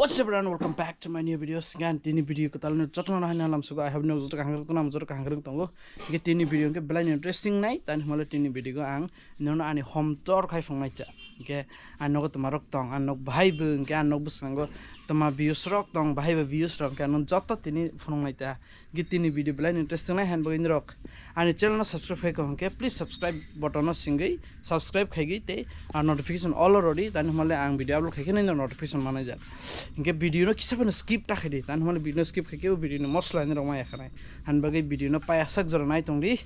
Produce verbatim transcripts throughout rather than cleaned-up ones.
What's up everyone, welcome back to my new videos. Gan tini video kwtal no jotono hai na lamsugo, I hope no joto kahang rok tongo, joto kahang rok tongo. Ge tini video ke belai interesting nai, tani himale tini video go ang nono ani home tour khai phungnai cha. Ge ang nogo toma rok tong, ang nog bahai bo, ge ang nog bwskango toma views rok tong, bahai bo views rok, ge ang joto tini phunung nai ta. Ge tini video belai interesting nai han bagwi norok ani channel no subscribe khai ko hwnkhe, please subscribe button no singwi subscribe khaigwi tei, ah, notification all already, tani himale ang video upload khaikhe nini notification manai jak. Hwnkhe video no kisa phano skip ta khaidi, tani himale video no skip khaikhe o video ni mosla ni rok maya khanai. Han bagwi video no payasak jora nai tongdi,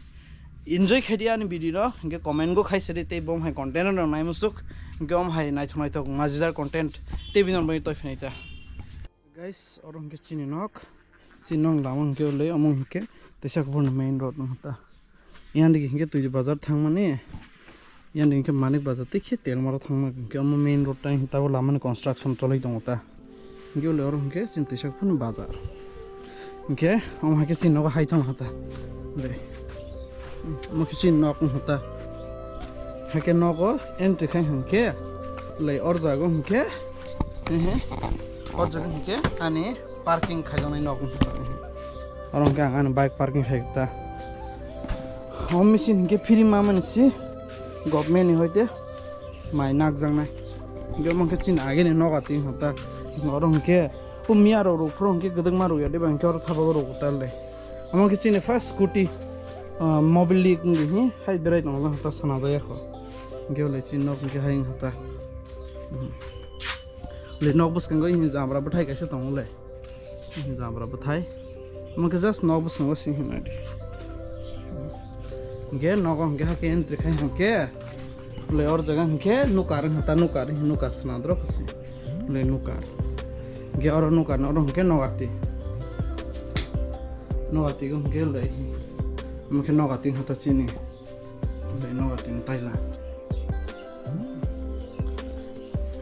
enjoy khaidi ani video no, hwnkhe comment go khaisadi tei bo hai content no nai musuk, hwnkhe om hai naithok naithok majidar content tei bini bagwi toi phinai ta. Guys, oro hwnkhe chini nok. Chini nok lama hwnkhe le omo hwnkhe teisa kuphurni main road wngkha ta. Yang digi hwnkhe twi bazar thangmani, yang digi hwnkhe Manik bazar tei khe Telmaro thangma hwnkhe omo main road tai hwnkhe tabuk lamani construction choli tongo ta. Hwnkhe le oro hwnkhe chini teisa kuphurni bazar. Hwnkhe omo hai khe chini nogo hai thangma ta. Le. Omo khe chini nok wngkha ta. Hai khe nogo entry khai hwnkhe le or jago hwnkhe. Ehe. Or jaga hwnkhe ani parking khaijaknai nok wngkha ta. Oro hwnkhe ang ani bike parking khai ta. O machine hwnkhe free ma mani si government ni hoite mai nakjaknai. Hwnkhe omo hwnkhe chini agini nok ati wngkha ta. Oro hwnkhe o miya rok rok phuru hwnkhe gwdwkma rwya diba hwnkhe oro thabago rwgo ta le. Omo hwnkhe chini first scooty, ah, Mobile League wngwi hi hai berai tongo ta sana jaya kho. Hwnkhe le chini nok hwnkhe hai wngkha ta. Le nok bwskango hini jabra bwthai kaisa tongo le. Hini jabra bwthai. Omo khe just nok bwskango sing hwnwi di. Hwnkhe nogo hwnkhe hakhe entry khai hwnkhe le or jaga hwnkhe nukar wngkha ta, nukar, nukar swnadro khasi. Le nukar. Hwnkhe oro nukar no oro hwnkhe nogati. Nogati go hwnkhe le. Omo khe nogati wngkha ta chini. Bai nogo tini taila.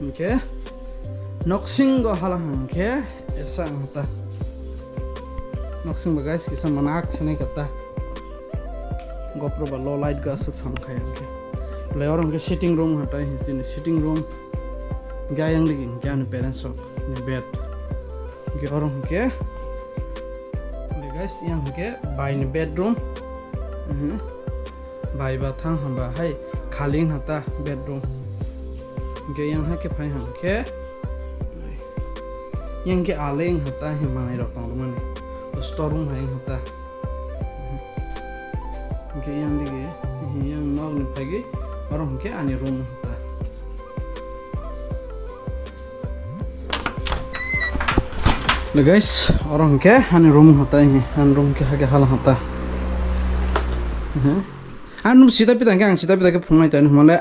Hwnkhe noksingo hala hwnkhe esa ang ta. Noksingo guys kisa manak sinai kata. GoPro ba low light go aswk sam khai hwnkhe. Lai oro hwnkhe sitting room hatai chini sitting room. Hwnkhe ayang digi hwnkhe ani parents rok ni bed. Hwnkhe oro hwnkhe. Hwnkhe guys yang hwnkhe bai ni bedroom. Mhm. Bai ba thang hamba hai khali wngkha ta bedroom. Hwnkhe yang hai khe phai hwnkhe yang khe alai wngkha ta, hwnwi manwi rok tong mani. Store room hai wngkha ta. Hwnkhe yang digi yang nok ni phaigwi oro hwnkhe ani room wngkha ta. Le guys, oro hwnkhe ani room hatai, ani room khe hake hala hata. Ani room sida pita hwnkhe ang sida pita khe phunuknai tani hwnmale.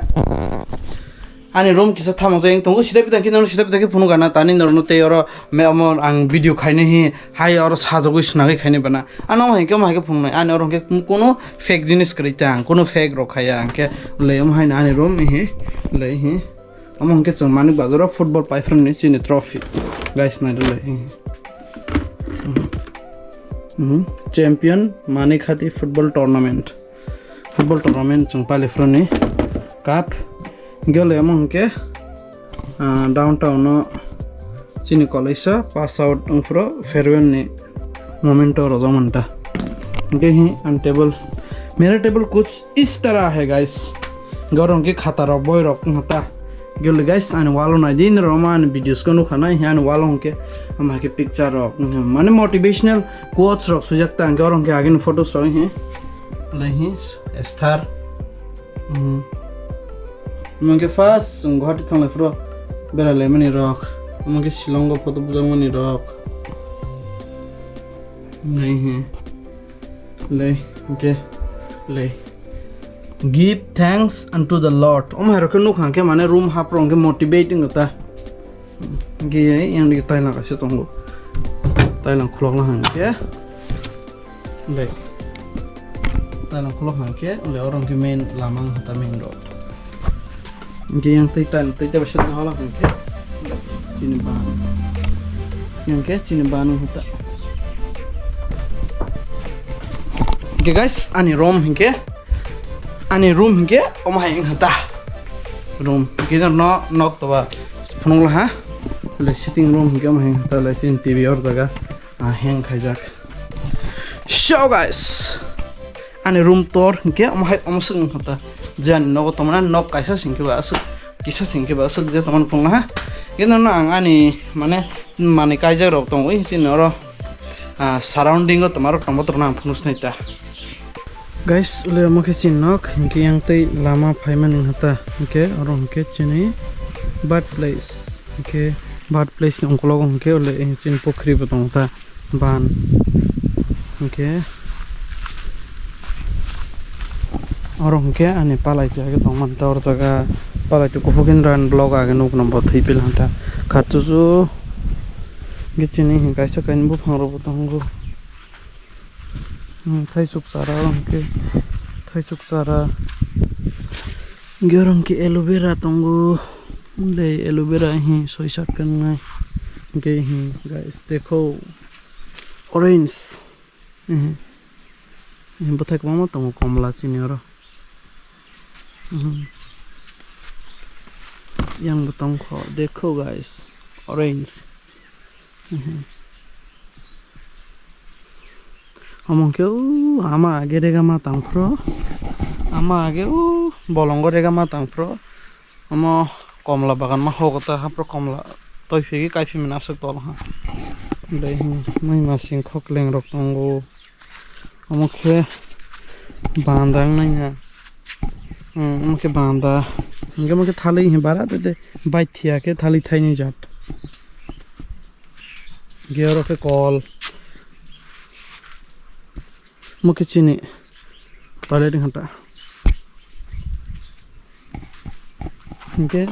Ani room kisa thamok jai tongo, sida pita hwnkhe nono sida pita khe phunuk gana tani norno tei oro me omo ang video khainai hi hai oro sajagwi swnagwi khainai bana. Ano hai khe omo hai khe phunuknai, ani oro hwnkhe kunu fake jinis kwrwi ta ang, kunu fake rok khaiya ang khe le omo haino ani room hi le hi. Omo hwnkhe chwng Manik Bazar o football paiphrwngni chini trophy. Guys, nairwlai. Mhm. Mhm. Champion Manik Hati football tournament. Football tournament chwng pailiphrwngni cup. Hwnkhe le omo hwnkhe, ah, downtown o chini college o pass out wngphuru farewell ni momento rojak manta. Hwnkhe hi ani table, mere table kuch is tarah hai, guys. Hwnkhe oro hwnkhe khata rok, boi rok wngkha ta. Hwnkhe guys, ani wall o naidi, norok ma ani videos khe nukha nai, ani wall o hwnkhe ama khe picture rok, mane motivational quotes rok swijak ta, hwnkhe oro hwnkhe agini photos rok hi, lai hi, star. Mhm. Omo khe first chwng Guwahati thanglai phuru berai laimani rok. Omo khe Shillong o photo bujak mani rok. Nai hi. Lei, hwnkhe, lei. Give thanks unto the Lord. Omo hai rok khe nukha hwnkhe mane room hap rok hwnkhe motivate wngkha ta. Hwnkhe yang digi tailang kaisa tongo. Tailang khulokna hwnkhe. Lei. Tailang khulok hwnkhe, lei oro hwnkhe main lama wngkha ta main road. Hwnkhe yang tei tan, tei tei baisa tong hala hwnkhe. Chini ban. Yang khe chini ban wngkha ta. Hwnkhe guys, ani room hwnkhe. Ani room hwnkhe omo hai wngkha ta. Room. Hwnkhe no nok toba. Phunuk laha. Le sitting room hwnkhe omo hai ta le chini T V or jaga, ah, hang khaijak. So guys, ani room tour hwnkhe omo hai omo swk wngkha ta. Je ani nogo tongmani nok kaisa singkhe ba aswk, kisa singkhe ba aswk je tongmani phunukna ha. Hwnkhe nono ang ani mane manwi kaijak rok tongwi chini oro, ah, surrounding o tongmarok tongma tongna ang phunuk sinai ta. Guys, ule omo khe chini nok, hwnkhe yang tei lama phaimani hata, hwnkhe oro hwnkhe chini birth place, hwnkhe birth place ni ungkologo hwnkhe ule chini pukhri bo tongo ta, ban, hwnkhe oro hwnkhe ani palai twi age tongmani ta, oro jaga palai twi kuphur khe nini vlog age nuk no bo thwi pila hata, khatsusu hwnkhe chini kaisa kainwi buphang rok bo tongo. Hmm, thaichuk chara oro hwnkhe, thaichuk chara. Hwnkhe oro hwnkhe aloe vera tongo. Mole aloe vera hi soi sat khe wngnai. Hwnkhe hi guys, dekho. Orange. Ehe. Ehe, bwthai kwbangma tongo, komla chini oro. Mhm. Yang bo tongkho, dekho guys, orange. Mhm. Omo khe o ama age rega ma tangphro, ama age o bolongo rega ma tangphro. Omo komla bagan ma hogo ta, hapro komla toiphigi kaiphimani aswk tol ha. Tei muima singkho klengrok tongo. Omo khe banda wngnaina. Hmm, omo khe banda. Hwnkhe omo khe thali hinwi bara tei tei bai thiya khe thali thaini jat. Hwnkhe oro khe kol. Omo khe chini toilet wngkha ta. Hwnkhe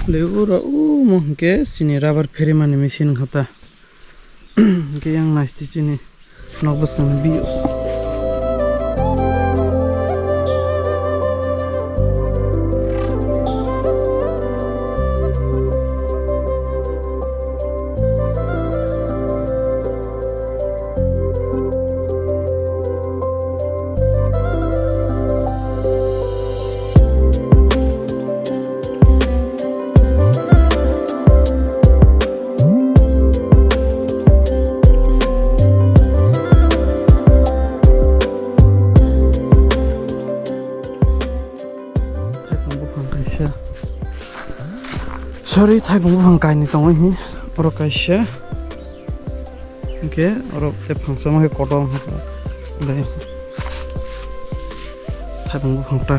le ura omo hwnkhe chini rubber pherimani machine wngkha ta. Hwnkhe yang naisti chini nok bwskangni views. Thaipung buphang kaisa. Sorry, thaipung buphang kainwi tongwi hi. Oro kaisa. Hwnkhe oro tei phangsa ma khe kotor wngkha. Thaipung buphang ta.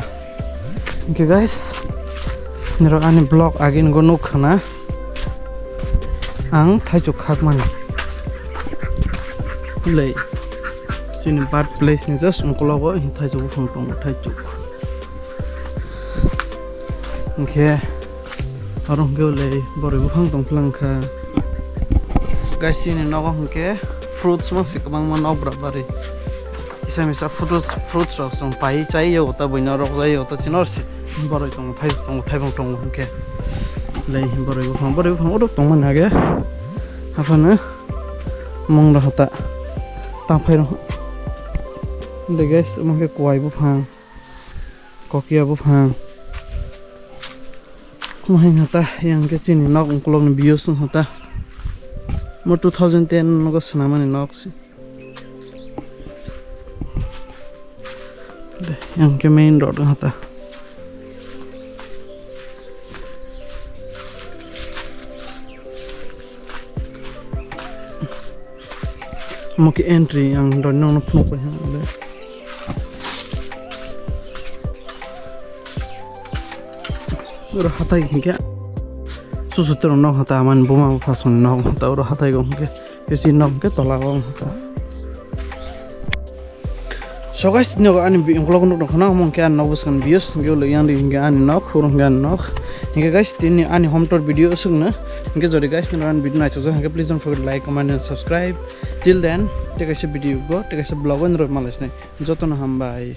Hwnkhe guys, norok ani vlog age nukgo nukha na. Ang thaichuk khakmani. Lei. Chini birth place ni just ungkologo thaichuk buphang tongo, thaichuk. Hwnkhe oro hwnkhe le boroi buphang tongphlang kha. Guys, chini nogo hwnkhe fruits mangsi kwbangma nokbra bari. Kisa misa fruits, fruits rok chwng pai chai yago ta, buino rok jai yago ta, chini oro si boroi tongo, thai tongo, thaibang tongo hwnkhe. Lei boroi buphang, boroi buphang oro tongmani age. Haphano mung rok ta tangphai rok. Lei guys, omo khe kuwai buphang. Kokiya buphang. Omo hai hwnta, yang khe chini nok ungkulokni views wng hwnta. Omo two thousand ten nogo swnamani nok se. Yang khe main road wng hwnta. Omo khe entry, ang doni nokno phunuk paikha. Oro hatai hinkhe chuchutro nok hata, amani buma bupha songni nok hata, oro hatai go hinkhe, bisi nok hinkhe tola go hata. So guys, tini ani bi-, vlog nuk rok khna, omo khe ani nok bwskango views, hinkhe ulo yang di hinkhe ani nok, hurung hinkhe ani nok. Hinkhe guys, tini ani home tour video swkno. Hinkhe jodi guys, nini ani video naithokjak hinkhe please don't forget to like, comment and subscribe. Till then, tei kaisa video go, tei kaisa vlog o nini rok malai sinai. Jotono hambai.